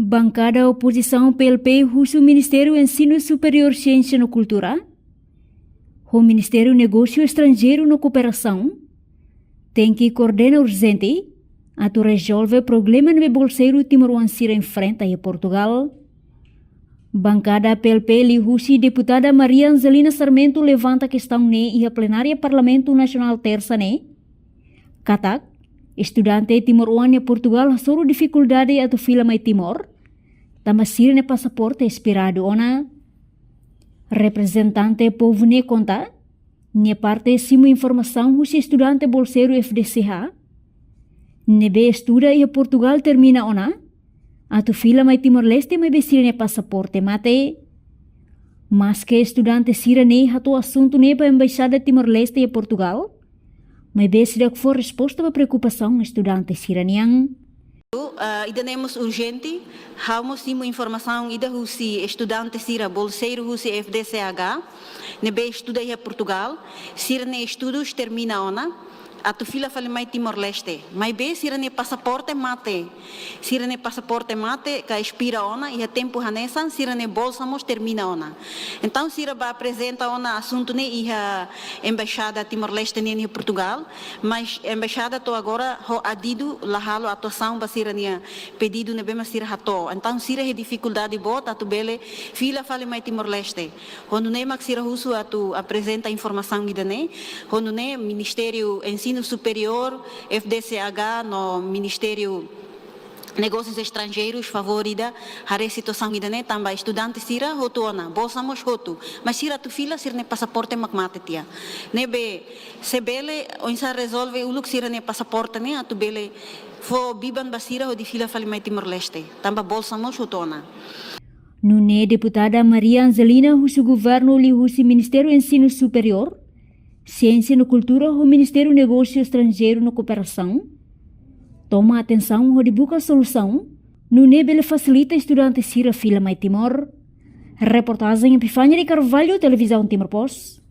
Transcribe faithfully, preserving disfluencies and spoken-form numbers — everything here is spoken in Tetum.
Bankada opozisaun P L P husu Ministériu Ensinu Superiór, Siénsia no Kultura ho Ministériu Negósiu Estranjeiru no Kooperasaun tenke koordena urjente atu rezolve problema ne'ebé bolseiru timoroan sira enfrenta iha Portugal. Bankada P L P liuhusi deputada Maria Angelina Sarmento levanta kestaun ne'e iha plenária Parlamentu Nasionál Tersa ne'e, katak estudante timoroan iha Portugal hasoru difikuldade atu fila mai Timor, tanba sira-nia pasaporte espiradu ona. Reprezentante povu ne'e konta, nia parte simu informasaun husi estudante bolseiru F D C H ne'ebé estuda iha Portugal termina ona, atu fila mai Timor-Leste maibé sira-nia pasaporte mate. Maske estudante sira-ne'e hato'o asuntu ne'e ba Embaixada Timor-Leste iha Portugal, maibé seidauk fó resposta ba preokupasaun estudante sira-nian. Ah, ida-ne'e mós urjente, ha'u mós simu informasaun ida husi estudante sira bolseiru husi F D C H ne'ebé estuda iha Portugal, sira-nia estudus termina ona, atu fila fali mai Timor-Leste. Maibé sira-nia pasaporte mate. Sira-nia pasaporte mate, ka espira ona, iha tempu hanesan, sira-nia bolsa mós termina ona. Entaun, sira bá aprezenta ona asuntu ne'e iha Embaixada Timor-Leste nian iha Portugal, mas Embaixada to'o agora ho adidu la halo atuasaun ba sira-nia pedidu ne'ebé mak sira hato'o. Entaun, sira iha difikuldade boot atu bele fila fali mai Timor-Leste. Ho nune'e mak sira husu atu aprezenta informasaun ida-ne'e. Ho nune'e Ministériu Ensinu Superiór, F D C H no Ministériu Negósius Estranjeirus, favór ida haree situasaun ida-ne'e, tanba estudante sira hotu ona, bolsa mós hotu. Mas sira atu fila, sira-nia pasaporte mak mate tiha. Ne'ebé, se bele, oinsá rezolve uluk sira-nia pasaporte ne'e, atu bele fó biban ba sira hodi fila fali mai Timor-Leste, tanba bolsa mós hotu ona. Nune'e deputada Maria Angelina husu governu liuhusi Ministériu Ensinu Superiór, Siénsia no Kultura ho Ministériu Negósiu Estranjeiru no Kooperasaun toma atensaun hodi buka solusaun, nune'e bele fasilita estudante sira fila mai Timor. Reportajen Epifania de Carvalho, Televizaun Timor Post.